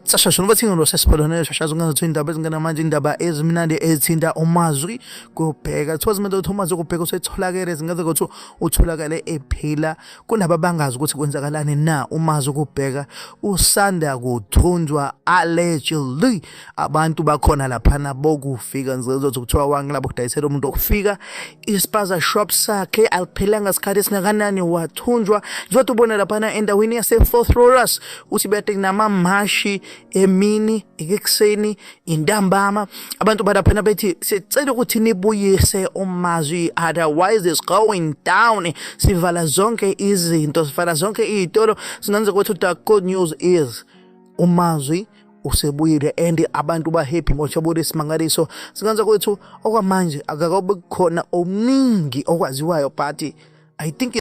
Sashasha nobathi ngolo sesiphelone shashaza ungazothi indaba ezingenamanje, indaba ezimnandi ezithinta uMazwi Kubheka. Kuthiwa zimele ukuthi uMazwi Kubheka usetholakele, zingenzeka ukuthi utholakale ephila kunaba bangazi ukuthi kwenzakalani na. UMazwi Kubheka usanda kuthunjwa allegedly, abantu bakhona laphana bokufika, ngizothi kuthiwa wangilabo kudayisela umuntu okufika ispaza shop sakhe, aliphelanga sikhathi esingakanani wathunjwa. Njengoba ubona laphana endaweni yase-Vosloorus, uthi bede kunamamashi emini, ekuseni, intambama, abantu balaphana bethi sicela ukuthi nibuyise uMazwi, otherwise is going down, sivala zonke izinto, sivala zonke iy'tolo. Singenza ukuthi the good news is uMazwi usebuyile and abantu ba-happy ngojabula isimangaliso. Singenza kwethu okwamanje akakabe khona omningi okwaziwayo, but I think